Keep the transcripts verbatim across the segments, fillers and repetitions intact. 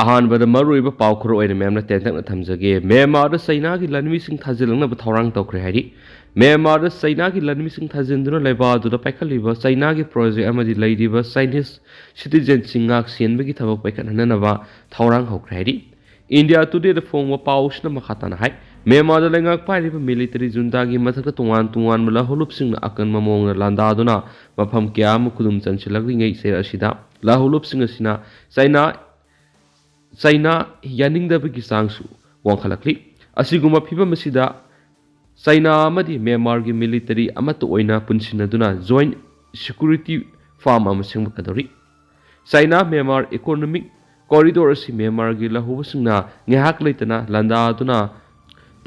ꯑꯍꯥꯟꯕꯗ ꯃꯔꯨꯑꯣꯏꯕ ꯄꯥꯎ ꯈꯔ ꯑꯣꯏꯅ ꯃꯌꯥꯝꯅ ꯇꯦꯟꯇꯛꯅ ꯊꯝꯖꯒꯦ꯫ ꯃ꯭ꯌꯥꯟꯃꯥꯔꯗ ꯆꯩꯅꯥꯒꯤ ꯂꯥꯟꯃꯤꯁꯤꯡ ꯊꯥꯖꯤꯜꯂꯛꯅꯕ ꯊꯧꯔꯥꯡ ꯇꯧꯈ꯭ꯔꯦ ꯍꯥꯏꯔꯤ꯫ ꯃ꯭ꯌꯥꯟꯃꯥꯔꯗ ꯆꯩꯅꯥꯒꯤ ꯂꯥꯟꯃꯤꯁꯤꯡ ꯊꯥꯖꯤꯟꯗꯨꯅ ꯂꯩꯕꯥꯛ ꯑꯗꯨꯗ ꯄꯥꯏꯈꯠꯂꯤꯕ ꯆꯩꯅꯥꯒꯤ ꯄ꯭ꯔꯣꯖꯦꯛ ꯑꯃꯗꯤ ꯂꯩꯔꯤꯕ ꯆꯥꯏꯅꯤꯁ ꯁꯤꯇꯤꯖꯦꯟꯁꯤꯡ ꯉꯥꯛ ꯁꯦꯟꯕꯒꯤ ꯊꯕꯛ ꯄꯥꯏꯈꯠꯍꯟꯅꯅꯕ ꯊꯧꯔꯥꯡ ꯍꯧꯈ꯭ꯔꯦ ꯍꯥꯏꯔꯤ꯫ ꯏꯟꯗꯤꯌꯥ ꯇꯨꯗꯦꯗ ꯐꯣꯡꯕ ꯄꯥꯎꯁꯤꯅ ꯃꯈꯥ ꯇꯥꯅ ꯍꯥꯏ, ꯃ꯭ꯌꯥꯟꯃꯥꯔꯗ ꯂꯩꯉꯥꯛ ꯄꯥꯏꯔꯤꯕ ꯃꯤꯂꯤꯇꯔꯤ ꯖꯨꯟꯇꯥꯒꯤ ꯃꯊꯛꯇ ꯇꯣꯉꯥꯟ ꯇꯣꯉꯥꯟꯕ ꯂꯥꯍꯨꯂꯨꯞꯁꯤꯡꯅ ꯑꯀꯟꯕ ꯃꯑꯣꯡꯗ ꯂꯥꯟꯗꯥꯗꯨꯅ ꯃꯐꯝ ꯀꯌꯥ ꯑꯃ ꯈꯨꯗꯨꯝ ꯆꯟꯁꯤꯜꯂꯛꯂꯤꯉꯩ ꯆꯩꯔꯛ ꯑꯁꯤꯗ ꯂꯥꯍꯨꯂꯨꯞꯁꯤꯡ ꯑꯁꯤꯅ ꯆꯩꯅꯥ ꯆꯩꯅꯥ ꯌꯥꯅꯤꯡꯗꯕꯒꯤ ꯆꯥꯡꯁꯨ ꯋꯥꯡꯈꯠꯂꯛꯂꯤ꯫ ꯑꯁꯤꯒꯨꯝꯕ ꯐꯤꯕꯝ ꯑꯁꯤꯗ ꯆꯩꯅꯥ ꯑꯃꯗꯤ ꯃ꯭ꯌꯥꯟꯃꯥꯔꯒꯤ ꯃꯤꯂꯤꯇꯔꯤ ꯑꯃꯠꯇ ꯑꯣꯏꯅ ꯄꯨꯟꯁꯤꯟꯅꯗꯨꯅ ꯖꯣꯏꯟ ꯁꯦꯀ꯭ꯌꯨꯔꯤꯇꯤ ꯐꯥꯔꯝ ꯑꯃ ꯁꯦꯝꯒꯠꯀꯗꯧꯔꯤ꯫ ꯆꯩꯅꯥ ꯃ꯭ꯌꯥꯟꯃꯥꯔ ꯏꯀꯣꯅꯣꯃꯤꯛ ꯀꯣꯔꯤꯗꯣꯔ ꯑꯁꯤ ꯃ꯭ꯌꯥꯟꯃꯥꯔꯒꯤ ꯂꯧꯍꯧꯕꯁꯤꯡꯅ ꯉꯥꯏꯍꯥꯛ ꯂꯩꯇꯅ ꯂꯥꯟꯗꯥꯗꯨꯅ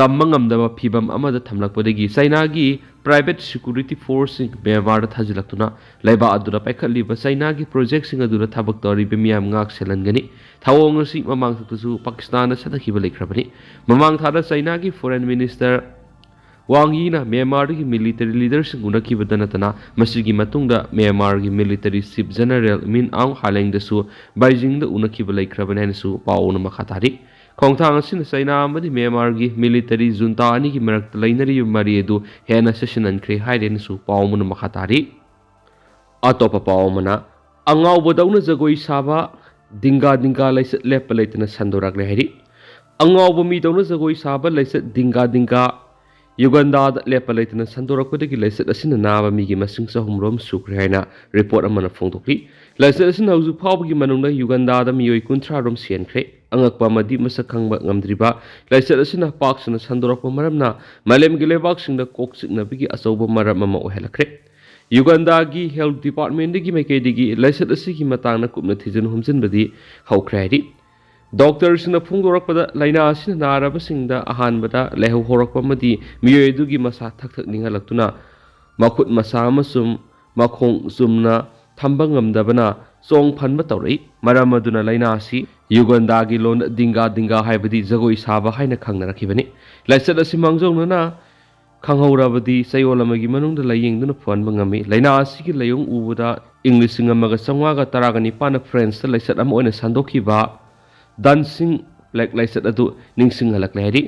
ꯇꯝꯕ ꯉꯝꯗꯕ ꯐꯤꯕꯝ ꯑꯃꯗ ꯊꯝꯂꯛꯄꯗꯒꯤ ꯆꯩꯅꯥꯒꯤ ꯄ꯭ꯔꯥꯏꯚꯦꯠ ꯁꯦꯀ꯭ꯌꯨꯔꯤꯇꯤ ꯐꯣꯔꯁꯁꯤꯡ ꯃ꯭ꯌꯥꯟꯃꯥꯔꯗ ꯊꯥꯖꯤꯜꯂꯛꯇꯨꯅ ꯂꯩꯕꯥꯛ ꯑꯗꯨꯗ ꯄꯥꯏꯈꯠꯂꯤꯕ ꯆꯩꯅꯥꯒꯤ ꯄ꯭ꯔꯣꯖꯦꯛꯁꯤꯡ ꯑꯗꯨꯗ ꯊꯕꯛ ꯇꯧꯔꯤꯕ ꯃꯤꯌꯥꯝ ꯉꯥꯛ ꯁꯦꯜꯍꯟꯒꯅꯤ꯫ ꯊꯧꯑꯣꯡ ꯑꯁꯤ ꯃꯃꯥꯡ ꯊꯥꯗꯁꯨ ꯄꯥꯀꯤꯁꯇꯥꯟꯗ ꯆꯠꯊꯈꯤꯕ ꯂꯩꯈ꯭ꯔꯕꯅꯤ꯫ ꯃꯃꯥꯡ ꯊꯥꯗ ꯆꯩꯅꯥꯒꯤ ꯐꯣꯔꯦꯟ ꯃꯤꯅꯤꯁꯇꯔ ꯋꯥꯡ ꯌꯤꯅ ꯃ꯭ꯌꯥꯟꯃꯥꯔꯗꯒꯤ ꯃꯤꯂꯤꯇꯔꯤ ꯂꯤꯗꯔꯁꯤꯡ ꯎꯅꯈꯤꯕꯗ ꯅꯠꯇꯅ ꯃꯁꯤꯒꯤ ꯃꯇꯨꯡꯗ ꯃ꯭ꯌꯥꯟꯃꯥꯔꯒꯤ ꯃꯤꯂꯤꯇꯔꯤ ꯆꯤꯐ ꯖꯦꯅꯔꯦꯜ ꯃꯤꯟ ꯑꯥꯎꯡ ꯍꯥꯏꯂꯦꯡꯗꯁꯨ ꯕꯩꯖꯤꯡꯗ ꯎꯅꯈꯤꯕ ꯂꯩꯈ꯭ꯔꯕꯅꯤ ꯍꯥꯏꯅꯁꯨ ꯄꯥꯎꯅ ꯃꯈꯥ ꯇꯥꯔꯤ꯫ ꯈꯣꯡꯊꯥꯡ ꯑꯁꯤꯅ ꯆꯩꯅꯥ ꯑꯃꯗꯤ ꯃ꯭ꯌꯥꯟꯃꯥꯔꯒꯤ ꯃꯤꯂꯤꯇꯔꯤ ꯖꯨꯟꯇꯥ ꯑꯅꯤꯒꯤ ꯃꯔꯛꯇ ꯂꯩꯅꯔꯤꯕ ꯃꯔꯤ ꯑꯗꯨ ꯍꯦꯟꯅ ꯆꯦꯠꯁꯤꯟꯍꯟꯈ꯭ꯔꯦ ꯍꯥꯏꯔꯦꯅꯁꯨ ꯄꯥꯎ ꯑꯃꯅ ꯃꯈꯥ ꯇꯥꯔꯤ꯫ ꯑꯇꯣꯞꯄ ꯄꯥꯎ ꯑꯃꯅ, ꯑꯉꯥꯎꯕꯗꯧꯅ ꯖꯒꯣꯏ ꯁꯥꯕ, ꯗꯤꯡꯒꯥ ꯗꯤꯡꯒꯥ ꯂꯥꯏꯆꯠ ꯂꯦꯞꯄ ꯂꯩꯇꯅ ꯁꯟꯗꯣꯔꯛꯂꯦ ꯍꯥꯏꯔꯤ꯫ ꯑꯉꯥꯎꯕ ꯃꯤꯗꯧꯅ ꯖꯒꯣꯏ ꯁꯥꯕ ꯂꯥꯏꯆꯠ ꯗꯤꯡꯒꯥ ꯗꯤꯡꯒꯥ ꯌꯨꯒꯟꯗꯥꯗ ꯂꯦꯞꯄ ꯂꯩꯇꯅ ꯁꯟꯗꯣꯔꯛꯄꯗꯒꯤ ꯂꯥꯏꯆꯠ ꯑꯁꯤꯅ ꯅꯥꯕ ꯃꯤꯒꯤ ꯃꯁꯤꯡ ꯆꯍꯨꯝꯔꯣꯝ ꯁꯨꯈ꯭ꯔꯦ ꯍꯥꯏꯅ ꯔꯤꯄꯣꯔꯠ ꯑꯃꯅ ꯐꯣꯡꯗꯣꯛꯂꯤ꯫ ꯂꯥꯏꯆꯠ ꯑꯁꯤꯅ ꯍꯧꯖꯤꯛ ꯐꯥꯎꯕꯒꯤ ꯃꯅꯨꯡꯗ ꯌꯨꯒꯟꯗꯥꯗ ꯃꯤꯑꯣꯏ ꯀꯨꯟꯊ꯭ꯔꯥꯔꯣꯝ ꯁꯤꯍꯟꯈ꯭ꯔꯦ꯫ ꯑꯉꯛꯄ ꯑꯃꯗꯤ ꯃꯁꯛ ꯈꯪꯕ ꯉꯝꯗ꯭ꯔꯤꯕ ꯂꯥꯏꯆꯠ ꯑꯁꯤꯅ ꯄꯥꯛ ꯁꯟꯅ ꯁꯟꯗꯣꯔꯛꯄ ꯃꯔꯝꯅ ꯃꯥꯂꯦꯝꯒꯤ ꯂꯩꯕꯥꯛꯁꯤꯡꯗ ꯀꯣꯛ ꯆꯤꯛꯅꯕꯒꯤ ꯑꯆꯧꯕ ꯃꯔꯝ ꯑꯃ ꯑꯣꯏꯍꯜꯂꯛꯈ꯭ꯔꯦ꯫ ꯌꯨꯒꯟꯗꯥꯒꯤ ꯍꯦꯜꯊ ꯗꯤꯄꯥꯔꯠꯃꯦꯟꯗꯒꯤ ꯃꯥꯏꯀꯩꯗꯒꯤ ꯂꯥꯏꯆꯠ ꯑꯁꯤꯒꯤ ꯃꯇꯥꯡꯗ ꯀꯨꯞꯅ ꯊꯤꯖꯤꯟ ꯍꯨꯝꯖꯤꯟꯕꯗꯤ ꯍꯧꯈ꯭ꯔꯦ ꯍꯥꯏꯔꯤ꯫ ꯗꯣꯛꯇꯔꯁꯤꯡꯅ ꯐꯣꯡꯗꯣꯔꯛꯄꯗ ꯂꯥꯏꯅꯥ ꯑꯁꯤꯅ ꯅꯥꯔꯕꯁꯤꯡꯗ ꯑꯍꯥꯟꯕꯗ ꯂꯥꯏꯍꯧ ꯍꯧꯔꯛꯄ ꯑꯃꯗꯤ ꯃꯤꯑꯣꯏ ꯑꯗꯨꯒꯤ ꯃꯁꯥ ꯊꯛ ꯊꯛ ꯅꯤꯡꯍꯜꯂꯛꯇꯨꯅ ꯃꯈꯨꯠ ꯃꯁꯥ ꯑꯃꯁꯨꯡ ꯃꯈꯣꯡ ꯆꯨꯝꯅ ꯊꯝꯕ ꯉꯝꯗꯕꯅ ꯆꯣꯡ ꯐꯟꯕ ꯇꯧꯔꯛꯏ꯫ ꯃꯔꯝ ꯑꯗꯨꯅ ꯂꯥꯏꯅꯥ ꯑꯁꯤ ꯌꯨꯒꯟꯗꯥꯒꯤ ꯂꯣꯟꯗ ꯗꯤꯡꯒꯥ ꯗꯤꯡꯒꯥ ꯍꯥꯏꯕꯗꯤ ꯖꯒꯣꯏ ꯁꯥꯕ ꯍꯥꯏꯅ ꯈꯪꯅꯔꯛꯈꯤꯕꯅꯤ꯫ ꯂꯥꯏꯆꯠ ꯑꯁꯤ ꯃꯥꯡꯖꯧꯅꯅ ꯈꯪꯍꯧꯔꯕꯗꯤ ꯆꯌꯣꯜ ꯑꯃꯒꯤ ꯃꯅꯨꯡꯗ ꯂꯥꯏꯌꯦꯡꯗꯨꯅ ꯐꯍꯟꯕ ꯉꯝꯃꯤ꯫ ꯂꯥꯏꯅꯥ ꯑꯁꯤꯒꯤ ꯂꯥꯏꯑꯣꯡ ꯎꯕꯗ ꯏꯪ ꯂꯤꯁꯤꯡ ꯑꯃꯒ ꯆꯥꯝꯃꯉꯥꯒ ꯇꯔꯥꯒ ꯅꯤꯄꯥꯟꯗ ꯐ꯭ꯔꯦꯟꯁꯇ ꯂꯥꯏꯆꯠ ꯑꯃ ꯑꯣꯏꯅ ꯁꯟꯗꯣꯛꯈꯤꯕ ꯗꯥꯟꯁꯤꯡ ꯂꯥꯏꯛ ꯂꯥꯏꯆꯠ ꯑꯗꯨ ꯅꯤꯡꯁꯤꯡꯍꯜꯂꯛꯂꯦ ꯍꯥꯏꯔꯤ꯫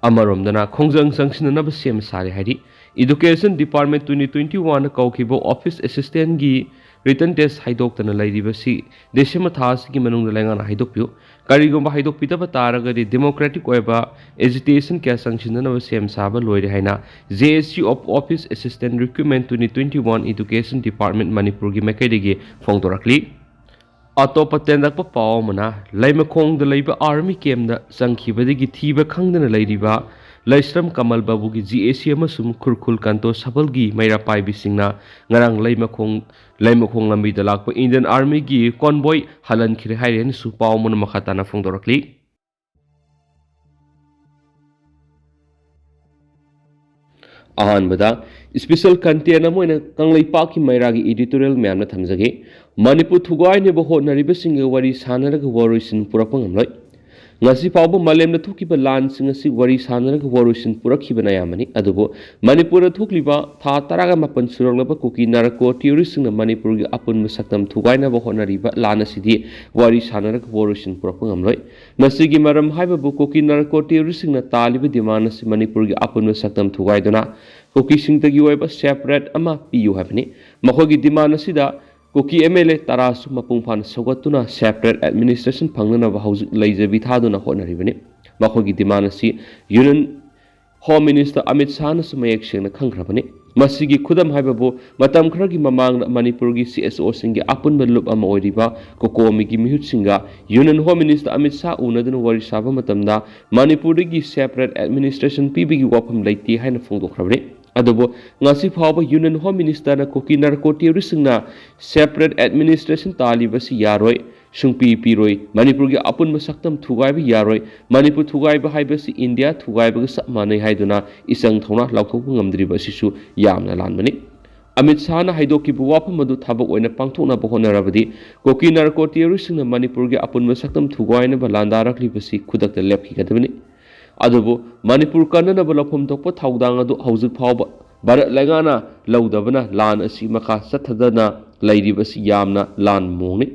ꯑꯃꯔꯣꯝꯗꯅ ꯈꯣꯡꯖꯪ ꯆꯪꯁꯤꯟꯅꯅꯕ ꯁꯦꯝ ꯁꯥꯔꯦ ꯍꯥꯏꯔꯤ꯫ Education Department twenty twenty-one ꯀꯧꯈꯤꯕ office assistantꯒꯤ written test ꯍꯥꯏꯗꯣꯛꯇꯅ ꯂꯩꯔꯤꯕꯁꯤ December ꯊꯥ ꯑꯁꯤꯒꯤ ꯃꯅꯨꯡꯗ ꯂꯩꯉꯥꯛꯅ ꯍꯥꯏꯗꯣꯛꯄꯤꯌꯨ꯫ ꯀꯔꯤꯒꯨꯝꯕ ꯍꯥꯏꯗꯣꯛꯄꯤꯗꯕ ꯇꯥꯔꯒꯗꯤ democratic ꯑꯣꯏꯕ agitation ꯀꯌꯥ ꯆꯪꯁꯤꯟꯅꯅꯕ ꯁꯦꯝ ꯁꯥꯕ ꯂꯣꯏꯔꯦ ꯍꯥꯏꯅ J S C of Office Assistant Recruitment twenty twenty-one Education Department ꯃꯅꯤꯄꯨꯔꯒꯤ ꯃꯥꯏꯀꯩꯗꯒꯤ ꯐꯣꯡꯗꯣꯔꯛꯂꯤ꯫ ꯑꯇꯣꯞꯄ ꯇꯦꯟꯂꯛꯄ ꯄꯥꯎ ꯑꯃꯅ, ꯂꯩꯃꯈꯣꯡꯗ ꯂꯩꯕ army campꯇ ꯆꯪꯈꯤꯕꯗꯒꯤ ꯊꯤꯕ ꯈꯪꯗꯅ ꯂꯩꯔꯤꯕ ꯂꯩꯁ꯭ꯔꯝ ꯀꯃꯜ ꯕꯥꯕꯨꯒꯤ G A C ꯑꯃꯁꯨꯡ ꯈꯨꯔꯈꯨꯜ ꯀꯥꯟꯇꯣ ꯁꯕꯜꯒꯤ ꯃꯩꯔꯥ ꯄꯥꯏꯕꯤꯁꯤꯡꯅ ꯉꯔꯥꯡ ꯂꯩꯃꯈꯣꯡ, ꯂꯩꯃꯈꯣꯡ ꯂꯝꯕꯤꯗ ꯂꯥꯛꯄ Indian Armyꯒꯤ convoy ꯍꯜꯍꯟꯈ꯭ꯔꯦ ꯍꯥꯏꯔꯦ ꯍꯥꯏꯅꯁꯨ ꯄꯥꯎ ꯑꯃꯅ ꯃꯈꯥ ꯇꯥꯅ ꯐꯣꯡꯗꯣꯔꯛꯂꯤ꯫ ꯑꯍꯥꯟꯕꯗ special content ꯑꯃ ꯑꯣꯏꯅ ꯀꯪꯂꯩꯄꯥꯛꯀꯤ ꯃꯩꯔꯥꯒꯤ editorial ꯃꯌꯥꯝꯅ ꯊꯝꯖꯒꯦ꯫ ꯃꯅꯤꯄꯨꯔ ꯊꯨꯒꯥꯏꯅꯕ ꯍꯣꯠꯅꯔꯤꯕꯁꯤꯡꯒ ꯋꯥꯔꯤ ꯁꯥꯟꯅꯔꯒ ꯋꯥꯔꯣꯏꯁꯤꯟ ꯄꯨꯔꯛꯄ ꯉꯝꯂꯣꯏ꯫ ꯉꯁꯤ ꯐꯥꯎꯕ ꯃꯥꯂꯦꯝꯗ ꯊꯣꯛꯈꯤꯕ ꯂꯥꯟꯁꯤꯡ ꯑꯁꯤ ꯋꯥꯔꯤ ꯁꯥꯟꯅꯔꯒ ꯋꯥꯔꯣꯏꯁꯤꯟ ꯄꯨꯔꯛꯈꯤꯕꯅ ꯑꯌꯥꯝꯕꯅꯤ꯫ ꯑꯗꯨꯕꯨ ꯃꯅꯤꯄꯨꯔꯗ ꯊꯣꯛꯂꯤꯕ ꯊꯥ ꯇꯔꯥꯒ ꯃꯥꯄꯟ ꯁꯨꯔꯛꯂꯕ ꯀꯨꯀꯤ narco terroristꯁꯤꯡꯅ ꯃꯅꯤꯄꯨꯔꯒꯤ ꯑꯄꯨꯟꯕ ꯁꯛꯇꯝ ꯊꯨꯒꯥꯏꯅꯕ ꯍꯣꯠꯅꯔꯤꯕ ꯂꯥꯟ ꯑꯁꯤꯗꯤ ꯋꯥꯔꯤ ꯁꯥꯟꯅꯔꯒ ꯋꯥꯔꯣꯏꯁꯤꯟ ꯄꯨꯔꯛꯄ ꯉꯝꯂꯣꯏ꯫ ꯃꯁꯤꯒꯤ ꯃꯔꯝ ꯍꯥꯏꯕꯕꯨ ꯀꯨꯀꯤ narco terroristꯁꯤꯡꯅ ꯇꯥꯜꯂꯤꯕ demand ꯑꯁꯤ ꯃꯅꯤꯄꯨꯔꯒꯤ ꯑꯄꯨꯟꯕ ꯁꯛꯇꯝ ꯊꯨꯒꯥꯏꯗꯨꯅ ꯀꯨꯀꯤꯁꯤꯡꯇꯒꯤ ꯑꯣꯏꯕ separate ꯑꯃ ꯄꯤꯌꯨ ꯍꯥꯏꯕꯅꯤ꯫ ꯃꯈꯣꯏꯒꯤ demand ꯑꯁꯤꯗ ꯀꯨꯀꯤ M L A ꯇꯔꯥꯁꯨ ꯃꯄꯨꯡ ꯐꯥꯅ ꯁꯧꯒꯠꯇꯨꯅ separate administration ꯐꯪꯅꯅꯕ ꯍꯧꯖꯤꯛ ꯂꯩꯖꯕꯤ ꯊꯥꯗꯨꯅ ꯍꯣꯠꯅꯔꯤꯕꯅꯤ꯫ ꯃꯈꯣꯏꯒꯤ demand ꯑꯁꯤ Union Home Minister ꯑꯃꯤꯠ ꯁꯥꯍꯅꯁꯨ ꯃꯌꯦꯛ ꯁꯦꯡꯅ ꯈꯪꯈ꯭ꯔꯕꯅꯤ꯫ ꯃꯁꯤꯒꯤ ꯈꯨꯗꯝ ꯍꯥꯏꯕꯕꯨ ꯃꯇꯝ ꯈꯔꯒꯤ ꯃꯃꯥꯡꯗ ꯃꯅꯤꯄꯨꯔꯒꯤ C S Oꯁꯤꯡꯒꯤ ꯑꯄꯨꯟꯕ ꯂꯨꯞ ꯑꯃ ꯑꯣꯏꯔꯤꯕ COCOMIꯒꯤ ꯃꯤꯍꯨꯠꯁꯤꯡꯒ Union Home Minister Amit Shah ꯎꯅꯗꯨꯅ ꯋꯥꯔꯤ ꯁꯥꯕ ꯃꯇꯝꯗ ꯃꯅꯤꯄꯨꯔꯗꯒꯤ separate administration ꯄꯤꯕꯒꯤ ꯋꯥꯐꯝ ꯂꯩꯇꯦ ꯍꯥꯏꯅ ꯐꯣꯡꯗꯣꯛꯈ꯭ꯔꯕꯅꯤ꯫ ꯑꯗꯨꯕꯨ ꯉꯁꯤ ꯐꯥꯎꯕ Union Home Ministerꯅ ꯀꯨꯀꯤ narco terroristꯁꯤꯡꯅ separate administration ꯇꯥꯜꯂꯤꯕꯁꯤ ꯌꯥꯔꯣꯏ, ꯁꯨꯡꯄꯤ ꯄꯤꯔꯣꯏ, ꯃꯅꯤꯄꯨꯔꯒꯤ ꯑꯄꯨꯟꯕ ꯁꯛꯇꯝ ꯊꯨꯒꯥꯏꯕ ꯌꯥꯔꯣꯏ, ꯃꯅꯤꯄꯨꯔ ꯊꯨꯒꯥꯏꯕ ꯍꯥꯏꯕꯁꯤ ꯏꯟꯗꯤꯌꯥ ꯊꯨꯒꯥꯏꯕꯒ ꯆꯞ ꯃꯥꯟꯅꯩ ꯍꯥꯏꯗꯨꯅ ꯏꯆꯪ ꯊꯧꯅꯥ ꯂꯥꯎꯊꯣꯛꯄ ꯉꯝꯗ꯭ꯔꯤꯕ ꯑꯁꯤꯁꯨ ꯌꯥꯝꯅ ꯂꯥꯟꯕꯅꯤ꯫ ꯑꯃꯤꯠ ꯁꯥꯍꯅ ꯍꯥꯏꯗꯣꯛꯈꯤꯕ ꯋꯥꯐꯝ ꯑꯗꯨ ꯊꯕꯛ ꯑꯣꯏꯅ ꯄꯥꯡꯊꯣꯛꯅꯕ ꯍꯣꯠꯅꯔꯕꯗꯤ ꯀꯨꯀꯤ narco terroristꯁꯤꯡꯅ ꯃꯅꯤꯄꯨꯔꯒꯤ ꯑꯄꯨꯟꯕ ꯁꯛꯇꯝ ꯊꯨꯒꯥꯏꯅꯕ ꯂꯥꯟꯗꯥꯔꯛꯂꯤꯕꯁꯤ ꯈꯨꯗꯛꯇ ꯂꯦꯞꯈꯤꯒꯗꯕꯅꯤ꯫ ꯑꯗꯨꯕꯨ ꯃꯅꯤꯄꯨꯔ ꯀꯟꯅꯅꯕ ꯂꯧꯐꯝ ꯊꯣꯛꯄ ꯊꯧꯗꯥꯡ ꯑꯗꯨ ꯍꯧꯖꯤꯛ ꯐꯥꯎꯕ ꯚꯥꯔꯠ ꯂꯩꯉꯥꯛꯅ ꯂꯧꯗꯕꯅ ꯂꯥꯟ ꯑꯁꯤ ꯃꯈꯥ ꯆꯠꯊꯗꯅ ꯂꯩꯔꯤꯕꯁꯤ ꯌꯥꯝꯅ ꯂꯥꯟꯕ ꯃꯑꯣꯡꯅꯤ꯫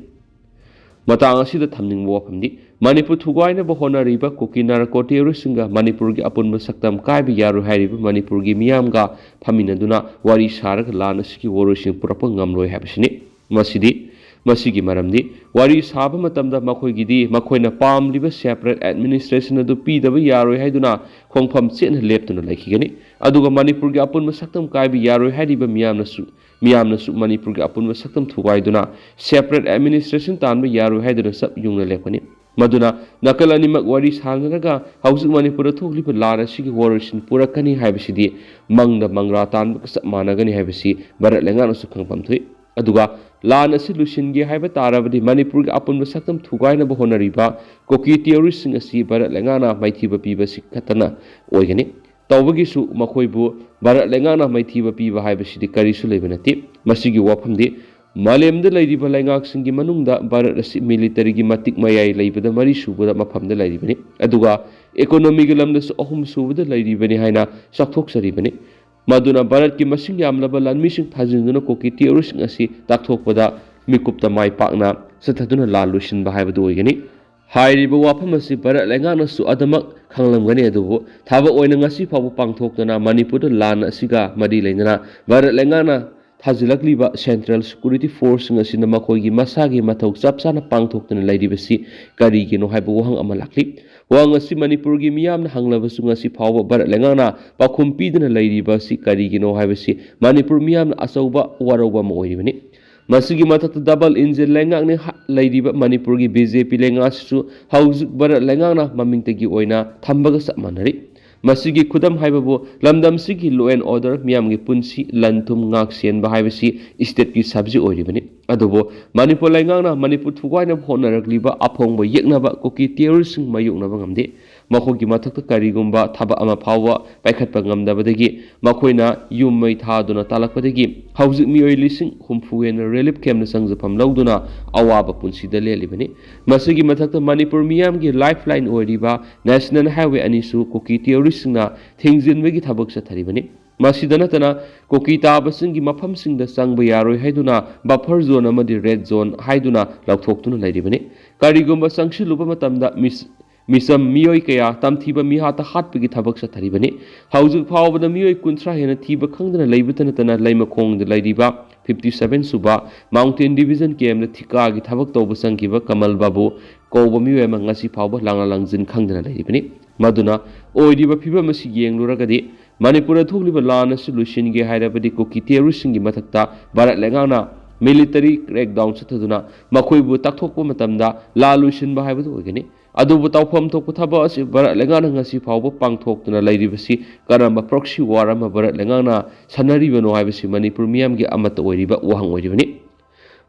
ꯃꯇꯥꯡ ꯑꯁꯤꯗ ꯊꯝꯅꯤꯡꯕ ꯋꯥꯐꯝꯗꯤ, ꯃꯅꯤꯄꯨꯔ ꯊꯨꯒꯥꯏꯅꯕ ꯍꯣꯠꯅꯔꯤꯕ ꯀꯨꯀꯤ ꯅꯥꯔꯀꯣ ꯇꯦꯔꯣꯔꯤꯁꯁꯤꯡꯒ ꯃꯅꯤꯄꯨꯔꯒꯤ ꯑꯄꯨꯟꯕ ꯁꯛꯇꯝ ꯀꯥꯏꯕ ꯌꯥꯔꯣꯏ ꯍꯥꯏꯔꯤꯕ ꯃꯅꯤꯄꯨꯔꯒꯤ ꯃꯤꯌꯥꯝꯒ ꯐꯝꯃꯤꯟꯅꯗꯨꯅ ꯋꯥꯔꯤ ꯁꯥꯔꯒ ꯂꯥꯟ ꯑꯁꯤꯒꯤ ꯋꯥꯔꯣꯏꯁꯤꯟ ꯄꯨꯔꯛꯄ ꯉꯝꯂꯣꯏ ꯍꯥꯏꯕꯁꯤꯅꯤ꯫ ꯃꯁꯤꯗꯤ, ꯃꯁꯤꯒꯤ ꯃꯔꯝꯗꯤ, ꯋꯥꯔꯤ ꯁꯥꯕ ꯃꯇꯝꯗ ꯃꯈꯣꯏꯒꯤꯗꯤ ꯃꯈꯣꯏꯅ ꯄꯥꯝꯂꯤꯕ separate administration ꯑꯗꯨ ꯄꯤꯗꯕ ꯌꯥꯔꯣꯏ ꯍꯥꯏꯗꯨꯅ ꯈꯣꯡꯐꯝ ꯆꯦꯠꯅ ꯂꯦꯞꯇꯨꯅ ꯂꯩꯈꯤꯒꯅꯤ꯫ ꯑꯗꯨꯒ ꯃꯅꯤꯄꯨꯔꯒꯤ ꯑꯄꯨꯟꯕ ꯁꯛꯇꯝ ꯀꯥꯏꯕ ꯌꯥꯔꯣꯏ ꯍꯥꯏꯔꯤꯕ ꯃꯤꯌꯥꯝꯅꯁꯨ, ꯃꯤꯌꯥꯝꯅꯁꯨ ꯃꯅꯤꯄꯨꯔꯒꯤ ꯑꯄꯨꯟꯕ ꯁꯛꯇꯝ ꯊꯨꯒꯥꯏꯗꯨꯅ separate administration ꯇꯥꯟꯕ ꯌꯥꯔꯣꯏ ꯍꯥꯏꯗꯨꯅ ꯆꯞ ꯌꯨꯡꯅ ꯂꯦꯞꯀꯅꯤ꯫ ꯃꯗꯨꯅ ꯅꯥꯀꯜ ꯑꯅꯤꯃꯛ ꯋꯥꯔꯤ ꯁꯥꯅꯔꯒ ꯍꯧꯖꯤꯛ ꯃꯅꯤꯄꯨꯔꯗ ꯊꯣꯛꯂꯤꯕ ꯂꯥꯟ ꯑꯁꯤꯒꯤ ꯋꯥꯔꯣꯏꯁꯤꯟ ꯄꯨꯔꯛꯀꯅꯤ ꯍꯥꯏꯕꯁꯤꯗꯤ ꯃꯪꯗ ꯃꯪꯂꯥ ꯇꯥꯟꯕꯒ ꯆꯞ ꯃꯥꯟꯅꯒꯅꯤ ꯍꯥꯏꯕꯁꯤ ꯚꯥꯔꯠ ꯂꯩꯉꯥꯛꯅꯁꯨ ꯈꯪꯐꯝ ꯊꯣꯛꯏ꯫ ꯑꯗꯨꯒ ꯂꯥꯟ ꯑꯁꯤ ꯂꯣꯏꯁꯤꯟꯒꯦ ꯍꯥꯏꯕ ꯇꯥꯔꯕꯗꯤ ꯃꯅꯤꯄꯨꯔꯒꯤ ꯑꯄꯨꯟꯕ ꯁꯛꯇꯝ ꯊꯨꯒꯥꯏꯅꯕ ꯍꯣꯠꯅꯔꯤꯕ ꯀꯨꯀꯤ ꯇꯦꯔꯣꯔꯤꯁꯁꯤꯡ ꯑꯁꯤ ꯚꯥꯔꯠ ꯂꯩꯉꯥꯛꯅ ꯃꯥꯏꯊꯤꯕ ꯄꯤꯕꯁꯤ ꯈꯛꯇꯅ ꯑꯣꯏꯒꯅꯤ꯫ ꯇꯧꯕꯒꯤꯁꯨ ꯃꯈꯣꯏꯕꯨ ꯚꯥꯔꯠ ꯂꯩꯉꯥꯛꯅ ꯃꯥꯏꯊꯤꯕ ꯄꯤꯕ ꯍꯥꯏꯕꯁꯤꯗꯤ ꯀꯔꯤꯁꯨ ꯂꯩꯕ ꯅꯠꯇꯦ꯫ ꯃꯁꯤꯒꯤ ꯋꯥꯐꯝꯗꯤ ꯃꯥꯂꯦꯝꯗ ꯂꯩꯔꯤꯕ ꯂꯩꯉꯥꯛꯁꯤꯡꯒꯤ ꯃꯅꯨꯡꯗ ꯚꯥꯔꯠ ꯑꯁꯤ ꯃꯤꯂꯤꯇꯔꯤꯒꯤ ꯃꯇꯤꯛ ꯃꯌꯥꯏ ꯂꯩꯕꯗ ꯃꯔꯤ ꯁꯨꯕꯗ ꯃꯐꯝꯗ ꯂꯩꯔꯤꯕꯅꯤ, ꯑꯗꯨꯒ ꯏꯀꯣꯅꯣꯃꯤꯒꯤ ꯂꯝꯗꯁꯨ ꯑꯍꯨꯝ ꯁꯨꯕꯗ ꯂꯩꯔꯤꯕꯅꯤ ꯍꯥꯏꯅ ꯆꯥꯎꯊꯣꯛꯆꯔꯤꯕꯅꯤ꯫ ꯃꯗꯨꯅ ꯚꯥꯔꯠꯀꯤ ꯃꯁꯤꯡ ꯌꯥꯝꯂꯕ ꯂꯥꯟꯃꯤꯁꯤꯡ ꯊꯥꯖꯤꯟꯗꯨꯅ ꯀꯨꯀꯤ ꯇꯦꯔꯣꯔꯤꯁꯁꯤꯡ ꯑꯁꯤ ꯇꯥꯛꯊꯣꯛꯄꯗ ꯃꯤꯀꯨꯞꯇ ꯃꯥꯏ ꯄꯥꯛꯅ ꯆꯠꯊꯗꯨꯅ ꯂꯥꯟ ꯂꯣꯏꯁꯤꯟꯕ ꯍꯥꯏꯕꯗꯨ ꯑꯣꯏꯒꯅꯤ꯫ ꯍꯥꯏꯔꯤꯕ ꯋꯥꯐꯝ ꯑꯁꯤ ꯚꯥꯔꯠ ꯂꯩꯉꯥꯛꯅꯁꯨ ꯑꯗꯨꯃꯛ ꯈꯪꯂꯝꯒꯅꯤ, ꯑꯗꯨꯕꯨ ꯊꯕꯛ ꯑꯣꯏꯅ ꯉꯁꯤ ꯐꯥꯎꯕ ꯄꯥꯡꯊꯣꯛꯇꯅ ꯃꯅꯤꯄꯨꯔꯗ ꯂꯥꯟ ꯑꯁꯤꯒ ꯃꯔꯤ ꯂꯩꯅꯅ ꯚꯥꯔꯠ ꯂꯩꯉꯥꯛꯅ ꯊꯥꯖꯤꯜꯂꯛꯂꯤꯕ central security forceꯁꯤꯡ ꯑꯁꯤꯅ ꯃꯈꯣꯏꯒꯤ ꯃꯁꯥꯒꯤ ꯃꯊꯧ ꯆꯞ ꯆꯥꯅ ꯄꯥꯡꯊꯣꯛꯇꯅ ꯂꯩꯔꯤꯕꯁꯤ ꯀꯔꯤꯒꯤꯅꯣ ꯍꯥꯏꯕ ꯋꯥꯍꯪ ꯑꯃ ꯂꯥꯛꯂꯤ꯫ ꯋꯥꯍꯪ ꯑꯁꯤ ꯃꯅꯤꯄꯨꯔꯒꯤ ꯃꯤꯌꯥꯝꯅ ꯍꯪꯂꯕꯁꯨ ꯉꯁꯤ ꯐꯥꯎꯕ ꯚꯥꯔꯠ ꯂꯩꯉꯥꯛꯅ ꯄꯥꯎꯈꯨꯝ ꯄꯤꯗꯨꯅ ꯂꯩꯔꯤꯕ ꯑꯁꯤ ꯀꯔꯤꯒꯤꯅꯣ ꯍꯥꯏꯕꯁꯤ ꯃꯅꯤꯄꯨꯔ ꯃꯤꯌꯥꯝꯅ ꯑꯆꯧꯕ ꯋꯥꯔꯧꯕ ꯑꯃ ꯑꯣꯏꯔꯤꯕꯅꯤ꯫ ꯃꯁꯤꯒꯤ ꯃꯊꯛꯇ double engine ꯂꯩꯉꯥꯛꯅꯤ ꯍꯥ-, ꯂꯩꯔꯤꯕ ꯃꯅꯤꯄꯨꯔꯒꯤ BJP ꯂꯩꯉꯥꯛꯁꯤꯁꯨ ꯍꯧꯖꯤꯛ ꯚꯥꯔꯠ ꯂꯩꯉꯥꯛꯅ ꯃꯃꯤꯡꯇꯒꯤ ꯑꯣꯏꯅ ꯊꯝꯕꯒ ꯆꯞ ꯃꯥꯟꯅꯔꯤ꯫ ꯃꯁꯤꯒꯤ ꯈꯨꯗꯝ ꯍꯥꯏꯕꯕꯨ ꯂꯝꯗꯝꯁꯤꯒꯤ law and order, ꯃꯤꯌꯥꯝꯒꯤ ꯄꯨꯟꯁꯤ, ꯂꯟ ꯊꯨꯝ ꯉꯥꯛ ꯁꯦꯟꯕ ꯍꯥꯏꯕꯁꯤ stateꯀꯤ subject ꯑꯣꯏꯔꯤꯕꯅꯤ꯫ ꯑꯗꯨꯕꯨ ꯃꯅꯤꯄꯨꯔ ꯂꯩꯉꯥꯛꯅ ꯃꯅꯤꯄꯨꯔ ꯊꯨꯒꯥꯏꯅꯕ ꯍꯣꯠꯅꯔꯛꯂꯤꯕ ꯑꯐꯣꯡꯕ ꯌꯦꯛꯅꯕ ꯀꯨꯀꯤ terroristꯁꯤꯡ ꯃꯥꯌꯣꯛꯅꯕ ꯉꯝꯗꯦ꯫ ꯃꯈꯣꯏꯒꯤ ꯃꯊꯛꯇ ꯀꯔꯤꯒꯨꯝꯕ ꯊꯕꯛ ꯑꯃ ꯐꯥꯎꯕ ꯄꯥꯏꯈꯠꯄ ꯉꯝꯗꯕꯗꯒꯤ ꯃꯈꯣꯏꯅ ꯌꯨꯝ ꯃꯩ ꯊꯥꯗꯨꯅ ꯇꯥꯜꯂꯛꯄꯗꯒꯤ ꯍꯧꯖꯤꯛ ꯃꯤꯑꯣꯏ ꯂꯤꯁꯤꯡ ꯍꯨꯝꯐꯨ ꯍꯦꯟꯅ relief campꯇ ꯆꯪꯖꯐꯝ ꯂꯧꯗꯨꯅ ꯑꯋꯥꯕ ꯄꯨꯟꯁꯤꯗ ꯂꯦꯜꯂꯤꯕꯅꯤ꯫ ꯃꯁꯤꯒꯤ ꯃꯊꯛꯇ ꯃꯅꯤꯄꯨꯔ ꯃꯤꯌꯥꯝꯒꯤ lifeline ꯑꯣꯏꯔꯤꯕ National Highway ꯑꯅꯤꯁꯨ ꯀꯨꯀꯤ terroristꯁꯤꯡꯅ ꯊꯤꯡꯖꯤꯟꯕꯒꯤ ꯊꯕꯛ ꯆꯠꯊꯔꯤꯕꯅꯤ꯫ ꯃꯁꯤꯗ ꯅꯠꯇꯅ ꯀꯨꯀꯤ ꯇꯥꯕꯁꯤꯡꯒꯤ ꯃꯐꯝꯁꯤꯡꯗ ꯆꯪꯕ ꯌꯥꯔꯣꯏ ꯍꯥꯏꯗꯨꯅ buffer zone ꯑꯃꯗꯤ red zone ꯍꯥꯏꯗꯨꯅ ꯂꯥꯎꯊꯣꯛꯇꯨꯅ ꯂꯩꯔꯤꯕꯅꯤ꯫ ꯀꯔꯤꯒꯨꯝꯕ ꯆꯪꯁꯤꯜꯂꯨꯕ ꯃꯇꯝꯗ ꯃꯤꯁ-, ꯃꯤꯆꯝ ꯃꯤꯑꯣꯏ ꯀꯌꯥ ꯇꯝꯊꯤꯕ ꯃꯤꯍꯥꯠꯇ ꯍꯥꯠꯄꯒꯤ ꯊꯕꯛ ꯆꯠꯊꯔꯤꯕꯅꯤ꯫ ꯍꯧꯖꯤꯛ ꯐꯥꯎꯕꯗ ꯃꯤꯑꯣꯏ ꯀꯨꯟꯊ꯭ꯔꯥ ꯍꯦꯟꯅ ꯊꯤꯕ ꯈꯪꯗꯅ ꯂꯩꯕꯇ ꯅꯠꯇꯅ ꯂꯩꯃꯈꯣꯡꯗ ꯂꯩꯔꯤꯕ fifty seven ꯁꯨꯕ Mountain Division camp ꯇ ꯊꯤꯀꯥꯒꯤ ꯊꯕꯛ ꯇꯧꯕ ꯆꯪꯈꯤꯕ ꯀꯃꯜ ꯕꯥꯕꯨ ꯀꯧꯕ ꯃꯤꯑꯣꯏ ꯑꯃ ꯉꯁꯤ ꯐꯥꯎꯕ ꯂꯥꯡꯂꯥ ꯂꯥꯡꯖꯤꯟ ꯈꯪꯗꯅ ꯂꯩꯔꯤꯕꯅꯤ꯫ ꯃꯗꯨꯅ ꯑꯣꯏꯔꯤꯕ ꯐꯤꯕꯝ ꯑꯁꯤ ꯌꯦꯡꯂꯨꯔꯒꯗꯤ ꯃꯅꯤꯄꯨꯔꯗ ꯊꯣꯛꯂꯤꯕ ꯂꯥꯟ ꯑꯁꯤ ꯂꯣꯏꯁꯤꯟꯒꯦ ꯍꯥꯏꯔꯕꯗꯤ ꯀꯨꯀꯤ terrorist ꯁꯤꯡꯒꯤ ꯃꯊꯛꯇ ꯚꯥꯔꯠ ꯂꯩꯉꯥꯛꯅ military crackdown ꯆꯠꯊꯗꯨꯅ ꯃꯈꯣꯏꯕꯨ ꯇꯥꯛꯊꯣꯛꯄ ꯃꯇꯝꯗ ꯂꯥꯟ ꯂꯣꯏꯁꯤꯟꯕ ꯍꯥꯏꯕꯗꯨ ꯑꯣꯏꯒꯅꯤ꯫ ꯑꯗꯨꯕꯨ ꯇꯧꯐꯝ ꯊꯣꯛꯄ ꯊꯕꯛ ꯑꯁꯤ ꯚꯥꯔꯠ ꯂꯩꯉꯥꯛꯅ ꯉꯁꯤ ꯐꯥꯎꯕ ꯄꯥꯡꯊꯣꯛꯇꯨꯅ ꯂꯩꯔꯤꯕꯁꯤ ꯀꯔꯝꯕ proxy war ꯑꯃ ꯚꯥꯔꯠ ꯂꯩꯉꯥꯛꯅ ꯁꯥꯟꯅꯔꯤꯕꯅꯣ ꯍꯥꯏꯕꯁꯤ ꯃꯅꯤꯄꯨꯔ ꯃꯤꯌꯥꯝꯒꯤ ꯑꯃꯠꯇ ꯑꯣꯏꯔꯤꯕ ꯋꯥꯍꯪ ꯑꯣꯏꯔꯤꯕꯅꯤ꯫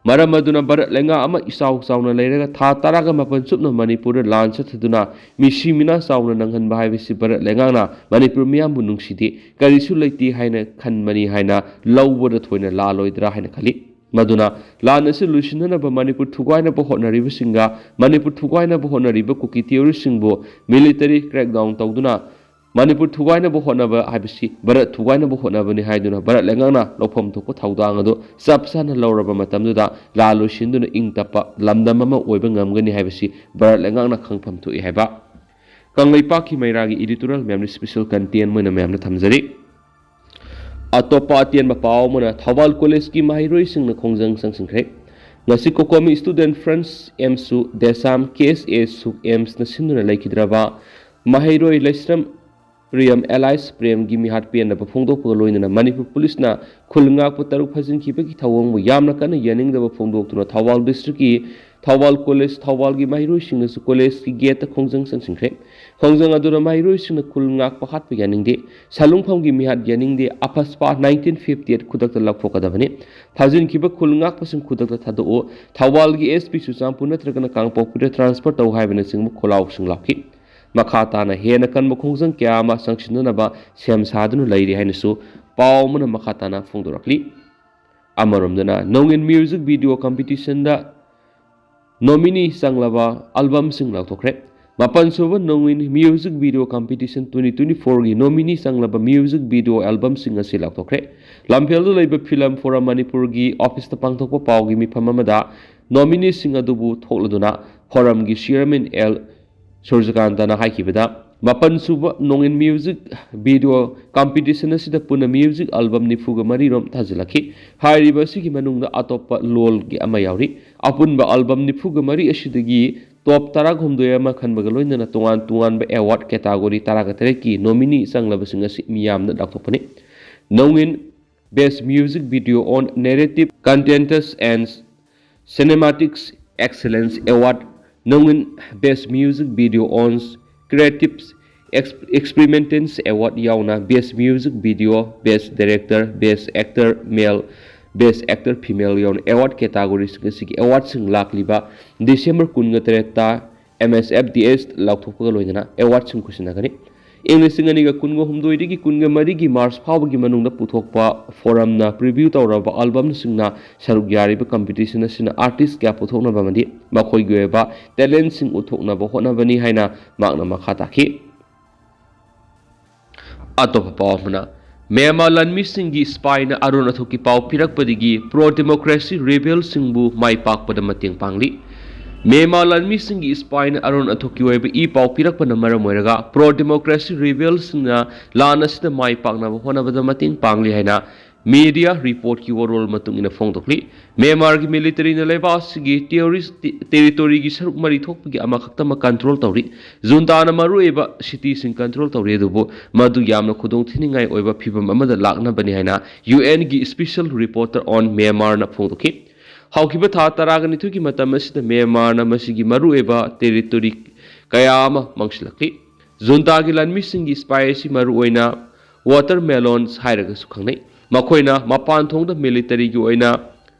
ꯃꯔꯝ ꯑꯗꯨꯅ ꯚꯥꯔꯠ ꯂꯩꯉꯥꯛ ꯑꯃ ꯏꯆꯥꯎ ꯆꯥꯎꯅ ꯂꯩꯔꯒ ꯊꯥ ꯇꯔꯥꯒ ꯃꯥꯄꯟ ꯆꯨꯞꯅ ꯃꯅꯤꯄꯨꯔꯗ ꯂꯥꯟ ꯆꯠꯊꯗꯨꯅ ꯃꯤꯁꯤ ꯃꯤꯅꯥ ꯆꯥꯎꯅ ꯅꯪꯍꯟꯕ ꯍꯥꯏꯕꯁꯤ ꯚꯥꯔꯠ ꯂꯩꯉꯥꯛꯅ ꯃꯅꯤꯄꯨꯔ ꯃꯤꯌꯥꯝꯕꯨ ꯅꯨꯡꯁꯤꯗꯦ, ꯀꯔꯤꯁꯨ ꯂꯩꯇꯦ ꯍꯥꯏꯅ ꯈꯟꯕꯅꯤ ꯍꯥꯏꯅ ꯂꯧꯕꯗ ꯊꯣꯏꯅ ꯂꯥꯜꯂꯣꯏꯗ꯭ꯔꯥ ꯍꯥꯏꯅ ꯈꯜꯂꯤ꯫ ꯃꯗꯨꯅ ꯂꯥꯟ ꯑꯁꯤ ꯂꯣꯏꯁꯤꯟꯅꯅꯕ ꯃꯅꯤꯄꯨꯔ ꯊꯨꯒꯥꯏꯅꯕ ꯍꯣꯠꯅꯔꯤꯕꯁꯤꯡꯒ ꯃꯅꯤꯄꯨꯔ ꯊꯨꯒꯥꯏꯅꯕ ꯍꯣꯠꯅꯔꯤꯕ ꯀꯨꯀꯤ terrorist ꯁꯤꯡꯕꯨ military crackdown ꯇꯧꯗꯨꯅ ꯃꯅꯤꯄꯨꯔ ꯊꯨꯒꯥꯏꯅꯕ ꯍꯣꯠꯅꯕ ꯍꯥꯏꯕꯁꯤ ꯚꯥꯔꯠ ꯊꯨꯒꯥꯏꯅꯕ ꯍꯣꯠꯅꯕꯅꯤ ꯍꯥꯏꯗꯨꯅ ꯚꯥꯔꯠ ꯂꯩꯉꯥꯛꯅ ꯂꯧꯐꯝ ꯊꯣꯛꯄ ꯊꯧꯗꯥꯡ ꯑꯗꯨ ꯆꯞ ꯆꯥꯅ ꯂꯧꯔꯕ ꯃꯇꯝꯗꯨꯗ ꯂꯥꯟ ꯂꯣꯏꯁꯤꯟꯗꯨꯅ ꯏꯪ ꯇꯞꯄ ꯂꯝꯗꯝ ꯑꯃ ꯑꯣꯏꯕ ꯉꯝꯒꯅꯤ ꯍꯥꯏꯕꯁꯤ ꯚꯥꯔꯠ ꯂꯩꯉꯥꯛꯅ ꯈꯪꯐꯝ ꯊꯣꯛꯏ ꯍꯥꯏꯕ ꯀꯪꯂꯩꯄꯥꯛꯀꯤ ꯃꯩꯔꯥꯒꯤ editorial ꯃꯌꯥꯝꯅ special content ꯑꯣꯏꯅ ꯃꯌꯥꯝꯅ ꯊꯝꯖꯔꯤ꯫ ꯑꯇꯣꯞꯄ ꯑꯇꯦꯟꯕ ꯄꯥꯎ ꯑꯃꯅ ꯊꯧꯕꯥꯜ ꯀꯣꯂꯦꯖꯀꯤ ꯃꯍꯩꯔꯣꯏꯁꯤꯡꯅ ꯈꯣꯡꯖꯪ ꯆꯪꯁꯤꯟꯈ꯭ꯔꯦ꯫ ꯉꯁꯤ ꯀꯣꯀꯣꯃꯤ Student Front ꯑꯦꯝꯁꯨ ꯗꯦꯁꯥꯝ ꯀꯦ ꯑꯦꯁ ꯑꯦ ꯁꯨꯛ ꯑꯦꯝꯁꯅ ꯁꯤꯟꯗꯨꯅ ꯂꯩꯈꯤꯗ꯭ꯔꯕ ꯃꯍꯩꯔꯣꯏ ꯂꯩꯁ꯭ꯔꯝ ꯄ꯭ꯔꯦꯝ alias ꯄ꯭ꯔꯦꯝꯒꯤ ꯃꯤꯍꯥꯠ ꯄꯦꯟꯅꯕ ꯐꯣꯡꯗꯣꯛꯄꯒ ꯂꯣꯏꯅꯅ ꯃꯅꯤꯄꯨꯔ ꯄꯨꯂꯤꯁꯅ ꯈꯨꯜ ꯉꯥꯛꯄ ꯇꯔꯨꯛ ꯐꯥꯖꯤꯟꯈꯤꯕꯒꯤ ꯊꯧꯑꯣꯡꯕꯨ ꯌꯥꯝꯅ ꯀꯟꯅ ꯌꯥꯅꯤꯡꯗꯕ ꯐꯣꯡꯗꯣꯛꯇꯨꯅ ꯊꯧꯕꯥꯜ district ꯀꯤ ꯊꯧꯕꯥꯜ ꯀꯣꯂꯦꯖ ꯊꯧꯕꯥꯜꯒꯤ ꯃꯍꯩꯔꯣꯏꯁꯤꯡꯅꯁꯨ ꯀꯣꯂꯦꯖꯀꯤ gate ꯇ ꯈꯣꯡꯖꯪ ꯆꯪꯁꯤꯟꯈ꯭ꯔꯦ꯫ ꯈꯣꯡꯖꯪ ꯑꯗꯨꯅ ꯃꯍꯩꯔꯣꯏꯁꯤꯡꯅ ꯈꯨꯜ ꯉꯥꯛꯄ ꯍꯥꯠꯄ ꯌꯥꯅꯤꯡꯗꯦ, ꯁꯥꯂꯨꯡꯐꯝꯒꯤ ꯃꯤꯍꯥꯠ ꯌꯥꯅꯤꯡꯗꯦ, AFSPA nineteen fifty eight ꯈꯨꯗꯛꯇ ꯂꯧꯊꯣꯛꯀꯗꯕꯅꯤ, ꯐꯥꯖꯤꯟꯈꯤꯕ ꯈꯨꯜ ꯉꯥꯛꯄꯁꯤꯡ ꯈꯨꯗꯛꯇ ꯊꯥꯗꯣꯛꯎ, ꯊꯧꯕꯥꯜꯒꯤ SP ꯆꯨꯔꯆꯥꯟꯄꯨꯔ ꯅꯠꯇ꯭ꯔꯒꯅ ꯀꯥꯡꯄꯣꯛꯄꯤꯗ transfer ꯇꯧ ꯍꯥꯏꯕꯅꯆꯤꯡꯕ ꯈꯣꯜꯂꯥꯎꯁꯤꯡ ꯂꯥꯎꯈꯤ꯫ ꯃꯈꯥ ꯇꯥꯅ ꯍꯦꯟꯅ ꯀꯟꯕ ꯈꯣꯡꯖꯪ ꯀꯌꯥ ꯑꯃ ꯆꯪꯁꯤꯟꯅꯅꯕ ꯁꯦꯝ ꯁꯥꯗꯨꯅ ꯂꯩꯔꯤ ꯍꯥꯏꯅꯁꯨ ꯄꯥꯎ ꯑꯃꯅ ꯃꯈꯥ ꯇꯥꯅ ꯐꯣꯡꯗꯣꯔꯛꯂꯤ꯫ ꯑꯃꯔꯣꯝꯗꯅ ꯅꯣꯡꯏꯟ music video competition ꯗ nominee ꯆꯪꯂꯕ album ꯁꯤꯡ ꯂꯥꯎꯊꯣꯛꯈ꯭ꯔꯦ꯫ ꯃꯥꯄꯟ ꯁꯨꯕ ꯅꯣꯡꯏꯟ Music Video Competition twenty twenty fourꯒꯤ nominee ꯆꯪꯂꯕ music video albumꯁꯤꯡ ꯑꯁꯤ ꯂꯥꯎꯊꯣꯛꯈ꯭ꯔꯦ꯫ ꯂꯝꯐꯦꯜꯗ ꯂꯩꯕ Film Forum ꯃꯅꯤꯄꯨꯔꯒꯤ officeꯇ ꯄꯥꯡꯊꯣꯛꯄ ꯄꯥꯎꯒꯤ ꯃꯤꯐꯝ ꯑꯃꯗ nomineeꯁꯤꯡ ꯑꯗꯨꯕꯨ ꯊꯣꯛꯂꯗꯨꯅ forumꯒꯤ chairman ꯑꯦꯜ ꯁꯨꯔꯖꯀꯥꯟꯇꯅ ꯍꯥꯏꯈꯤꯕꯗ, ꯃꯥꯄꯟ ꯁꯨꯕ ꯅꯣꯡꯏꯟ music video competition ꯑꯁꯤꯗ ꯄꯨꯟꯅ music album ꯅꯤꯐꯨꯒ ꯃꯔꯤ ꯔꯣꯝ ꯊꯥꯖꯤꯜꯂꯛꯈꯤ꯫ ꯍꯥꯏꯔꯤꯕ ꯑꯁꯤꯒꯤ ꯃꯅꯨꯡꯗ ꯑꯇꯣꯞꯄ ꯂꯣꯜꯒꯤ ꯑꯃ ꯌꯥꯎꯔꯤ꯫ ꯑꯄꯨꯟꯕ album ꯅꯤꯐꯨꯒ ꯃꯔꯤ ꯑꯁꯤꯗꯒꯤ top ꯇꯔꯥꯍꯨꯝꯗꯣꯏ ꯑꯃ ꯈꯟꯕꯒ ꯂꯣꯏꯅꯅ ꯇꯣꯉꯥꯟ ꯇꯣꯉꯥꯟꯕ award category ꯇꯔꯥꯒ ꯇꯔꯦꯠꯀꯤ nominee ꯆꯪꯂꯕꯁꯤꯡ ꯑꯁꯤ ꯃꯤꯌꯥꯝꯅ ꯂꯥꯎꯊꯣꯛꯄꯅꯤ꯫ ꯅꯣꯡꯏꯟ Best Music Video on Narrative, Content and Cinematics Excellence Award, ꯅꯣꯡꯏꯟ Best Music Video on Creative Ex- Experiments Award ꯌꯥꯎꯅ Best Music Video, Best Director, Best Actor Male, Best Actor Female ꯌꯥꯎꯅ award categoryꯁꯤꯡ ꯑꯁꯤꯒꯤ awardꯁꯤꯡ ꯂꯥꯛꯂꯤꯕ December ꯀꯨꯟꯒ ꯇꯔꯦꯠꯇ M S F D S ꯂꯥꯎꯊꯣꯛꯄꯒ ꯂꯣꯏꯅꯅ awardꯁꯤꯡ ꯈꯨꯠꯁꯤꯟꯅꯒꯅꯤ꯫ ꯏꯪ ꯂꯤꯁꯤꯡ ꯑꯅꯤꯒ ꯀꯨꯟꯒ ꯍꯨꯝꯗꯣꯏꯗꯒꯤ ꯀꯨꯟꯒ ꯃꯔꯤꯒꯤ March ꯐꯥꯎꯕꯒꯤ ꯃꯅꯨꯡꯗ ꯄꯨꯊꯣꯛꯄ forumꯅ preview ꯇꯧꯔꯕ albumꯁꯤꯡꯅ ꯁꯔꯨꯛ ꯌꯥꯔꯤꯕ competition ꯑꯁꯤꯅ artist ꯀꯌꯥ ꯄꯨꯊꯣꯛꯅꯕ ꯑꯃꯗꯤ ꯃꯈꯣꯏꯒꯤ ꯑꯣꯏꯕ talentꯁꯤꯡ ꯎꯠꯊꯣꯛꯅꯕ ꯍꯣꯠꯅꯕꯅꯤ ꯍꯥꯏꯅ ꯃꯍꯥꯛꯅ ꯃꯈꯥ ꯇꯥꯈꯤ꯫ ꯑꯇꯣꯞꯄ ꯄꯥꯎ ꯑꯃꯅ, ꯃ꯭ꯌꯥꯟꯃꯥꯔ ꯂꯥꯟꯃꯤꯁꯤꯡꯒꯤ spyꯅ ꯑꯔꯣꯟ ꯑꯊꯨꯞꯀꯤ ꯄꯥꯎ ꯄꯤꯔꯛꯄꯗꯒꯤ pro democracy rebelꯁꯤꯡꯕꯨ ꯃꯥꯏ ꯄꯥꯛꯄꯗ ꯃꯇꯦꯡ ꯄꯥꯡꯂꯤ꯫ ꯃ꯭ꯌꯥꯟꯃꯥꯔ ꯂꯥꯟꯃꯤꯁꯤꯡꯒꯤ spyꯅ ꯑꯔꯣꯟ ꯑꯊꯨꯞꯀꯤ ꯑꯣꯏꯕ ꯏ ꯄꯥꯎ ꯄꯤꯔꯛꯄꯅ ꯃꯔꯝ ꯑꯣꯏꯔꯒ pro democracy rebelꯁꯤꯡꯅ ꯂꯥꯟ ꯑꯁꯤꯗ ꯃꯥꯏ ꯄꯥꯛꯅꯕ ꯍꯣꯠꯅꯕꯗ ꯃꯇꯦꯡ ꯄꯥꯡꯂꯤ ꯍꯥꯏꯅ media reportꯀꯤ ꯋꯥꯔꯣꯜ ꯃꯇꯨꯡ ꯏꯟꯅ ꯐꯣꯡꯗꯣꯛꯂꯤ꯫ ꯃ꯭ꯌꯥꯟꯃꯥꯔꯒꯤ militaryꯅ ꯂꯩꯕꯥꯛ ꯑꯁꯤꯒꯤ terrorist territoryꯒꯤ ꯁꯔꯨꯛ ꯃꯔꯤ ꯊꯣꯛꯄꯒꯤ ꯑꯃꯈꯛꯇꯃꯛ control ꯇꯧꯔꯤ꯫ Juntana ꯃꯔꯨꯑꯣꯏꯕ cityꯁꯤꯡ control ꯇꯧꯔꯤ, ꯑꯗꯨꯕꯨ ꯃꯗꯨ ꯌꯥꯝꯅ ꯈꯨꯗꯣꯡꯊꯤꯅꯤꯡꯉꯥꯏ ꯑꯣꯏꯕ ꯐꯤꯚꯝ ꯑꯃꯗ ꯂꯥꯛꯅꯕꯅꯤ ꯍꯥꯏꯅ UNꯒꯤ Special Reporter on Myanmarꯅ ꯐꯣꯡꯗꯣꯛꯈꯤ꯫ ꯍꯧꯈꯤꯕ ꯊꯥ ꯇꯔꯥꯒ ꯅꯤꯊꯣꯏꯒꯤ ꯃꯇꯝ ꯑꯁꯤꯗ ꯃ꯭ꯌꯥꯟꯃꯥꯔꯅ ꯃꯁꯤꯒꯤ ꯃꯔꯨꯑꯣꯏꯕ territory ꯀꯌꯥ ꯑꯃ ꯃꯥꯡꯁꯤꯜꯂꯛꯈꯤ꯫ Juntagꯤ ꯂꯥꯟꯃꯤꯁꯤꯡꯒꯤ spy ꯑꯁꯤ ꯃꯔꯨꯑꯣꯏꯅ watermelons ꯍꯥꯏꯔꯒꯁꯨ ꯈꯪꯅꯩ꯫ ꯃꯈꯣꯏꯅ ꯃꯄꯥꯟ ꯊꯣꯡꯗ militaryꯒꯤ ꯑꯣꯏꯅ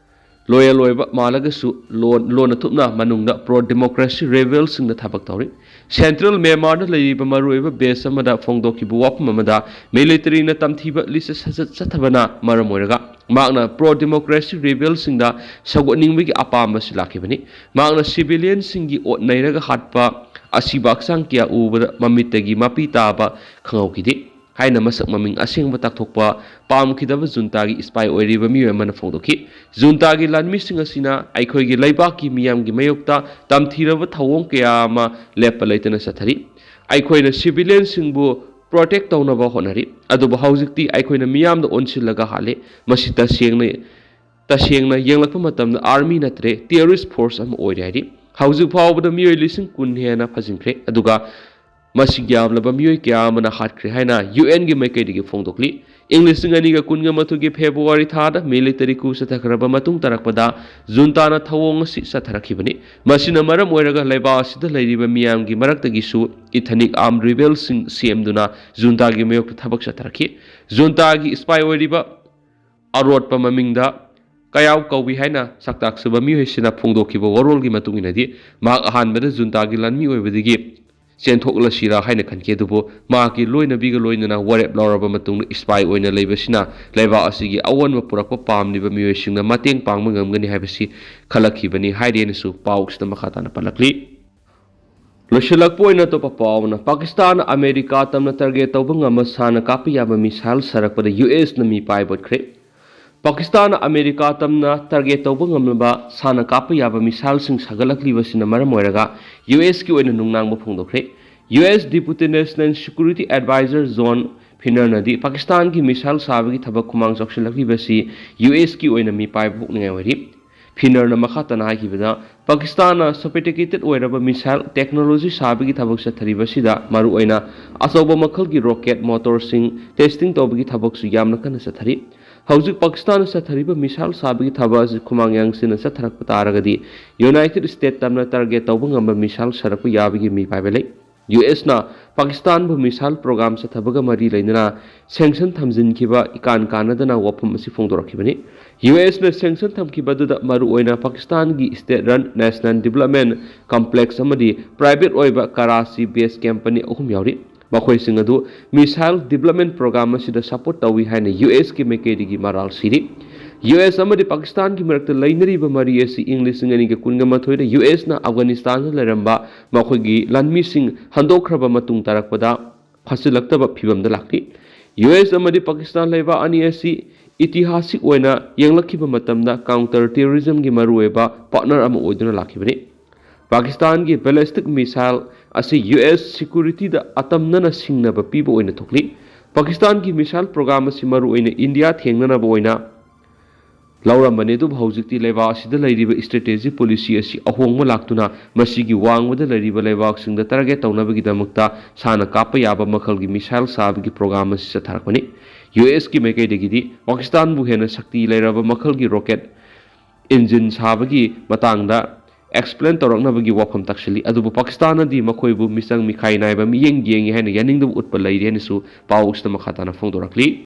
ꯂꯣꯌꯦꯜ ꯑꯣꯏꯕ ꯃꯥꯜꯂꯒꯁꯨ ꯂꯣꯟ ꯂꯣꯟꯅ ꯊꯨꯞꯅ ꯃꯅꯨꯡꯗ ꯄ꯭ꯔꯣ ꯗꯦꯃꯣꯀ꯭ꯔꯦꯁꯤ ꯔꯦꯕꯦꯜꯁꯤꯡꯅ ꯊꯕꯛ ꯇꯧꯔꯤ꯫ ꯁꯦꯟꯇ꯭ꯔꯦꯜ ꯃ꯭ꯌꯥꯟꯃꯥꯔꯗ ꯂꯩꯔꯤꯕ ꯃꯔꯨꯑꯣꯏꯕ ꯕꯦꯁ ꯑꯃꯗ ꯐꯣꯡꯗꯣꯛꯈꯤꯕ ꯋꯥꯐꯝ ꯑꯃꯗ ꯃꯤꯂꯤꯇꯔꯤꯅ ꯇꯝꯊꯤꯕ ꯂꯤꯆꯠ ꯁꯥꯖꯠ ꯆꯠꯊꯕꯅ ꯃꯔꯝ ꯑꯣꯏꯔꯒ ꯃꯍꯥꯛꯅ ꯄ꯭ꯔꯣ ꯗꯦꯃꯣꯀ꯭ꯔꯦꯁꯤ ꯔꯦꯕꯦꯜꯁꯤꯡꯗ ꯁꯧꯒꯠꯅꯤꯡꯕꯒꯤ ꯑꯄꯥꯝꯕꯁꯤ ꯂꯥꯛꯈꯤꯕꯅꯤ꯫ ꯃꯍꯥꯛꯅ ꯁꯤꯚꯤꯂꯤꯌꯟꯁꯤꯡꯒꯤ ꯑꯣꯠ ꯅꯩꯔꯒ ꯍꯥꯠꯄ ꯑꯁꯤꯕ ꯍꯛꯆꯥꯡ ꯀꯌꯥ ꯎꯕꯗ ꯃꯃꯤꯠꯇꯒꯤ ꯃꯄꯤ ꯇꯥꯕ ꯈꯪꯍꯧꯈꯤꯗꯦ ꯍꯥꯏꯅ ꯃꯁꯛ ꯃꯃꯤꯡ ꯑꯁꯦꯡꯕ ꯇꯥꯛꯊꯣꯛꯄ ꯄꯥꯝꯈꯤꯗꯕ ꯖꯨꯟꯇꯥꯒꯤ ꯁ꯭ꯄꯥꯏ ꯑꯣꯏꯔꯤꯕ ꯃꯤꯑꯣꯏ ꯑꯃꯅ ꯐꯣꯡꯗꯣꯛꯈꯤ꯫ ꯖꯨꯟꯇꯥꯒꯤ ꯂꯥꯟꯃꯤꯁꯤꯡ ꯑꯁꯤꯅ ꯑꯩꯈꯣꯏꯒꯤ ꯂꯩꯕꯥꯛꯀꯤ ꯃꯤꯌꯥꯝꯒꯤ ꯃꯥꯌꯣꯛꯇ ꯇꯝꯊꯤꯔꯕ ꯊꯧꯑꯣꯡ ꯀꯌꯥ ꯑꯃ ꯂꯦꯞꯄ ꯂꯩꯇꯅ ꯆꯠꯊꯔꯤ꯫ ꯑꯩꯈꯣꯏꯅ ꯁꯤꯚꯤꯂꯤꯌꯟꯁꯤꯡꯕꯨ ꯄ꯭ꯔꯣꯇꯦꯛ ꯇꯧꯅꯕ ꯍꯣꯠꯅꯔꯤ, ꯑꯗꯨꯕꯨ ꯍꯧꯖꯤꯛꯇꯤ ꯑꯩꯈꯣꯏꯅ ꯃꯤꯌꯥꯝꯗ ꯑꯣꯟꯁꯤꯜꯂꯒ ꯍꯥꯠꯂꯦ꯫ ꯃꯁꯤ ꯇꯁꯦꯡꯅ ꯇꯁꯦꯡꯅ ꯌꯦꯡꯂꯛꯄ ꯃꯇꯝꯗ ꯑꯥꯔꯃꯤ ꯅꯠꯇ꯭ꯔꯦ, ꯇꯦꯔꯣꯔꯤꯁ ꯐꯣꯔꯁ ꯑꯃ ꯑꯣꯏꯔꯦ ꯍꯥꯏꯔꯤ꯫ ꯍꯧꯖꯤꯛ ꯐꯥꯎꯕꯗ ꯃꯤꯑꯣꯏ ꯂꯤꯁꯤꯡ ꯀꯨꯟ ꯍꯦꯟꯅ ꯐꯥꯖꯤꯟꯈ꯭ꯔꯦ, ꯑꯗꯨꯒ ꯃꯁꯤꯡ ꯌꯥꯝꯂꯕ ꯃꯤꯑꯣꯏ ꯀꯌꯥ ꯑꯃꯅ ꯍꯥꯠꯈ꯭ꯔꯦ ꯍꯥꯏꯅ ꯌꯨ ꯑꯦꯟꯒꯤ ꯃꯥꯏꯀꯩꯗꯒꯤ ꯐꯣꯡꯗꯣꯛꯂꯤ꯫ ꯏꯪ ꯂꯤꯁꯤꯡ ꯑꯅꯤꯒ ꯀꯨꯟꯒ ꯃꯥꯊꯣꯏꯒꯤ ꯐꯦꯕ꯭ꯔꯨꯋꯥꯔꯤ ꯊꯥꯗ ꯃꯤꯂꯤꯇꯔꯤ ꯀꯨ ꯆꯠꯊꯈ꯭ꯔꯕ ꯃꯇꯨꯡ ꯇꯥꯔꯛꯄꯗ ꯖꯨꯟꯇꯥꯅ ꯊꯧꯑꯣꯡ ꯑꯁꯤ ꯆꯠꯊꯔꯛꯈꯤꯕꯅꯤ꯫ ꯃꯁꯤꯅ ꯃꯔꯝ ꯑꯣꯏꯔꯒ ꯂꯩꯕꯥꯛ ꯑꯁꯤꯗ ꯂꯩꯔꯤꯕ ꯃꯤꯌꯥꯝꯒꯤ ꯃꯔꯛꯇꯒꯤꯁꯨ ꯏꯊꯅꯤꯛ ꯑꯥꯔꯝ ꯔꯤꯕꯦꯜꯁꯤꯡ ꯁꯦꯝꯗꯨꯅ ꯖꯨꯟꯇꯥꯒꯤ ꯃꯥꯌꯣꯛꯇ ꯊꯕꯛ ꯆꯠꯊꯔꯛꯈꯤ꯫ ꯖꯨꯟꯇꯥꯒꯤ ꯁ꯭ꯄꯥꯏ ꯑꯣꯏꯔꯤꯕ ꯑꯔꯣꯠꯄ ꯃꯃꯤꯡꯗ ꯀꯌꯥꯎ ꯀꯧꯏ ꯍꯥꯏꯅ ꯁꯛꯇꯥꯛ ꯆꯨꯕ ꯃꯤꯑꯣꯏꯁꯤꯅ ꯐꯣꯡꯗꯣꯛꯈꯤꯕ ꯋꯥꯔꯣꯜꯒꯤ ꯃꯇꯨꯡ ꯏꯟꯅꯗꯤ, ꯃꯍꯥꯛ ꯑꯍꯥꯟꯕꯗ ꯖꯨꯟꯇꯥꯒꯤ ꯂꯥꯟꯃꯤ ꯑꯣꯏꯕꯗꯒꯤ ꯆꯦꯟꯊꯣꯛꯂꯁꯤꯔꯥ ꯍꯥꯏꯅ ꯈꯟꯈꯤ, ꯑꯗꯨꯕꯨ ꯃꯍꯥꯛꯀꯤ ꯂꯣꯏꯅꯕꯤꯒ ꯂꯣꯏꯅꯅ ꯋꯥꯔꯦꯞ ꯂꯧꯔꯕ ꯃꯇꯨꯡꯗ ꯁ꯭ꯄꯥꯏ ꯑꯣꯏꯅ ꯂꯩꯕꯁꯤꯅ ꯂꯩꯕꯥꯛ ꯑꯁꯤꯒꯤ ꯑꯑꯣꯟꯕ ꯄꯨꯔꯛꯄ ꯄꯥꯝꯂꯤꯕ ꯃꯤꯑꯣꯏꯁꯤꯡꯅ ꯃꯇꯦꯡ ꯄꯥꯡꯕ ꯉꯝꯒꯅꯤ ꯍꯥꯏꯕꯁꯤ ꯈꯜꯂꯛꯈꯤꯕꯅꯤ ꯍꯥꯏꯔꯦꯅꯁꯨ ꯄꯥꯎꯁꯤꯗ ꯃꯈꯥ ꯇꯥꯅ ꯄꯜꯂꯛꯂꯤ꯫ ꯂꯣꯏꯁꯤꯜꯂꯛꯄ ꯑꯣꯏꯅ ꯑꯇꯣꯞꯄ ꯄꯥꯎ ꯑꯃꯅ, ꯄꯥꯀꯤꯁꯇꯥꯟꯅ ꯑꯃꯦꯔꯤꯀꯥ ꯇꯝꯅ ꯇꯥꯔꯒꯦꯠ ꯇꯧꯕ ꯉꯝꯕ ꯁꯥꯟꯅ ꯀꯥꯞꯄ ꯌꯥꯕ ꯃꯤꯁꯥꯏꯜ ꯁꯥꯔꯛꯄꯗ ꯌꯨ ꯑꯦꯁꯅ ꯃꯤꯄꯥꯏ ꯑꯣꯠꯈ꯭ꯔꯦ꯫ ꯄꯥꯀꯤꯁꯇꯥꯟꯅ ꯑꯃꯦꯔꯤꯀꯥ ꯇꯝꯅ ꯇꯥꯔꯒꯦꯠ ꯇꯧꯕ ꯉꯝꯂꯕ ꯁꯥꯟꯅ ꯀꯥꯞꯄ ꯌꯥꯕ ꯃꯤꯁꯥꯏꯜꯁꯤꯡ ꯁꯥꯒꯠꯂꯛꯂꯤꯕꯁꯤꯅ ꯃꯔꯝ ꯑꯣꯏꯔꯒ ꯌꯨ ꯑꯦꯁꯀꯤ ꯑꯣꯏꯅ ꯅꯨꯡꯅꯥꯡꯕ ꯐꯣꯡꯗꯣꯛꯈ꯭ꯔꯦ꯫ U S deputy national security adviser Jon ꯐꯤꯅꯔꯅꯗꯤ ꯄꯥꯀꯤꯁꯇꯥꯟꯒꯤ ꯃꯤꯁꯥꯏꯜ ꯁꯥꯕꯒꯤ ꯊꯕꯛ ꯈꯨꯃꯥꯡ ꯆꯥꯎꯁꯤꯜꯂꯛꯂꯤꯕꯁꯤ ꯌꯨ ꯑꯦꯁꯀꯤ ꯑꯣꯏꯅ ꯃꯤꯄꯥꯏꯕ ꯄꯣꯛꯅꯤꯡꯉꯥꯏ ꯑꯣꯏꯔꯤ꯫ ꯐꯤꯅꯔꯅ ꯃꯈꯥ ꯇꯥꯅ ꯍꯥꯏꯈꯤꯕꯗ, ꯄꯥꯀꯤꯁꯇꯥꯟꯅ ꯁꯣꯐꯤꯁꯇꯤꯀꯦꯇꯦꯠ ꯑꯣꯏꯔꯕ ꯃꯤꯁꯥꯏꯜ ꯇꯦꯛꯅꯣꯂꯣꯖꯤ ꯁꯥꯕꯒꯤ ꯊꯕꯛ ꯆꯠꯊꯔꯤꯕꯁꯤꯗ ꯃꯔꯨꯑꯣꯏꯅ ꯑꯆꯧꯕ ꯃꯈꯜꯒꯤ ꯔꯣꯀꯦꯠ ꯃꯣꯇꯣꯔꯁꯤꯡ ꯇꯦꯁꯇꯤꯡ ꯇꯧꯕꯒꯤ ꯊꯕꯛꯁꯨ ꯌꯥꯝꯅ ꯀꯟꯅ ꯆꯠꯊꯔꯤ꯫ ꯍꯧꯖꯤꯛ ꯄꯥꯀꯤꯁꯇꯥꯟꯅ ꯆꯠꯊꯔꯤꯕ ꯃꯤꯁꯥꯏꯜ ꯁꯥꯕꯒꯤ ꯊꯕꯛ ꯑꯁꯤ ꯈꯨꯃꯥꯡ ꯌꯥꯡꯁꯤꯟꯅ ꯆꯠꯊꯔꯛꯄ ꯇꯥꯔꯒꯗꯤ, ꯌꯨꯅꯥꯏꯇꯦꯗ ꯁ꯭ꯇꯦꯠ ꯇꯝꯅ ꯇꯥꯔꯒꯦꯠ ꯇꯧꯕ ꯉꯝꯕ ꯃꯤꯁꯥꯏꯜ ꯁꯥꯔꯛꯄ ꯌꯥꯕꯒꯤ ꯃꯤꯄꯥꯏꯕ ꯂꯩ꯫ ꯌꯨ ꯑꯦꯁꯅ ꯄꯥꯀꯤꯁꯇꯥꯟꯕꯨ ꯃꯤꯁꯥꯏꯜ ꯄ꯭ꯔꯣꯒ꯭ꯔꯥꯝ ꯆꯠꯊꯕꯒ ꯃꯔꯤ ꯂꯩꯅꯅ ꯁꯦꯡꯁꯟ ꯊꯝꯖꯤꯟꯈꯤꯕ ꯏꯀꯥꯟ ꯀꯥꯟꯅꯗꯅ ꯋꯥꯐꯝ ꯑꯁꯤ ꯐꯣꯡꯗꯣꯔꯛꯈꯤꯕꯅꯤ꯫ ꯌꯨ ꯑꯦꯁꯅ ꯁꯦꯡꯁꯟ ꯊꯝꯈꯤꯕꯗꯨꯗ ꯃꯔꯨꯑꯣꯏꯅ ꯄꯥꯀꯤꯁꯇꯥꯟꯒꯤ state run national development complex ꯑꯃꯗꯤ private ꯑꯣꯏꯕ ꯀꯔꯥꯆꯤ based company ꯑꯍꯨꯝ ꯌꯥꯎꯔꯤ꯫ ꯃꯈꯣꯏꯁꯤꯡ ꯑꯗꯨ missile development program ꯑꯁꯤꯗ support ꯇꯧꯏ ꯍꯥꯏꯅ ꯌꯨ ꯑꯦꯁꯀꯤ ꯃꯥꯏꯀꯩꯗꯒꯤ ꯃꯔꯥꯜ ꯁꯤꯔꯤ꯫ ꯌꯨ ꯑꯦꯁ ꯑꯃꯗꯤ ꯄꯥꯀꯤꯁꯇꯥꯟꯒꯤ ꯃꯔꯛꯇ ꯂꯩꯅꯔꯤꯕ ꯃꯔꯤ ꯑꯁꯤ ꯏꯪ ꯂꯤꯁꯤꯡ ꯑꯅꯤꯒ ꯀꯨꯟꯒ ꯃꯥꯊꯣꯏꯗ ꯌꯨ ꯑꯦꯁꯅ ꯑꯐꯒꯥꯅꯤꯁꯇꯥꯟꯗ ꯂꯩꯔꯝꯕ ꯃꯈꯣꯏꯒꯤ ꯂꯥꯟꯃꯤꯁꯤꯡ ꯍꯟꯗꯣꯛꯈ꯭ꯔꯕ ꯃꯇꯨꯡ ꯇꯥꯔꯛꯄꯗ ꯐꯠꯁꯤꯜꯂꯛꯇꯕ ꯐꯤꯕꯝꯗ ꯂꯥꯛꯂꯤ꯫ ꯌꯨ ꯑꯦꯁ ꯑꯃꯗꯤ ꯄꯥꯀꯤꯁꯇꯥꯟ ꯂꯩꯕꯥꯛ ꯑꯅꯤ ꯑꯁꯤ ꯏꯇꯤꯍꯥꯁꯤꯛ ꯑꯣꯏꯅ ꯌꯦꯡꯂꯛꯈꯤꯕ ꯃꯇꯝꯗ counter terrorismꯒꯤ ꯃꯔꯨꯑꯣꯏꯕ partner ꯑꯃ ꯑꯣꯏꯗꯨꯅ ꯂꯥꯛꯈꯤꯕꯅꯤ꯫ ꯄꯥꯀꯤꯁꯇꯥꯟꯒꯤ ballistic missile ꯑꯁꯤ ꯌꯨ ꯑꯦꯁ securityꯗ ꯑꯇꯝꯅꯅ ꯁꯤꯡꯅꯕ ꯄꯤꯕ ꯑꯣꯏꯅ ꯊꯣꯛꯂꯤ꯫ ꯄꯥꯀꯤꯁꯇꯥꯟꯒꯤ missile program ꯑꯁꯤ ꯃꯔꯨꯑꯣꯏꯅ ꯏꯟꯗꯤꯌꯥ ꯊꯦꯡꯅꯅꯕ ꯑꯣꯏꯅ ꯂꯧꯔꯝꯕꯅꯤ, ꯑꯗꯨꯕꯨ ꯍꯧꯖꯤꯛꯇꯤ ꯂꯩꯕꯥꯛ ꯑꯁꯤꯗ ꯂꯩꯔꯤꯕ strategy policy ꯑꯁꯤ ꯑꯍꯣꯡꯕ ꯂꯥꯛꯇꯨꯅ ꯃꯁꯤꯒꯤ ꯋꯥꯡꯃꯗ ꯂꯩꯔꯤꯕ ꯂꯩꯕꯥꯛꯁꯤꯡꯗ target ꯇꯧꯅꯕꯒꯤꯗꯃꯛꯇ ꯁꯥꯅ ꯀꯥꯞꯄ ꯌꯥꯕ ꯃꯈꯜꯒꯤ missile ꯁꯥꯕꯒꯤ program ꯑꯁꯤ ꯆꯠꯊꯔꯛꯄꯅꯤ꯫ ꯌꯨ ꯑꯦꯁꯀꯤ ꯃꯥꯏꯀꯩꯗꯒꯤꯗꯤ ꯄꯥꯀꯤꯁꯇꯥꯟꯕꯨ ꯍꯦꯟꯅ ꯁꯛꯇꯤ ꯂꯩꯔꯕ ꯃꯈꯜꯒꯤ rocket engine ꯁꯥꯕꯒꯤ ꯃꯇꯥꯡꯗ explain ꯇꯧꯔꯛꯅꯕꯒꯤ ꯋꯥꯐꯝ ꯇꯥꯛꯁꯤꯜꯂꯤ꯫ ꯑꯗꯨꯕꯨ ꯄꯥꯀꯤꯁꯇꯥꯟꯅꯗꯤ ꯃꯈꯣꯏꯕꯨ ꯃꯤꯆꯪ ꯃꯤꯈꯥꯏ ꯅꯥꯏꯕ ꯃꯤꯠꯌꯦꯡ ꯌꯦꯡꯉꯤ ꯍꯥꯏꯅ ꯌꯥꯅꯤꯡꯗꯕ ꯎꯠꯄ ꯂꯩꯔꯤ ꯍꯥꯏꯅꯁꯨ ꯄꯥꯎ ꯑꯁꯤꯗ ꯃꯈꯥ ꯇꯥꯅ ꯐꯣꯡꯗꯣꯔꯛꯂꯤ꯫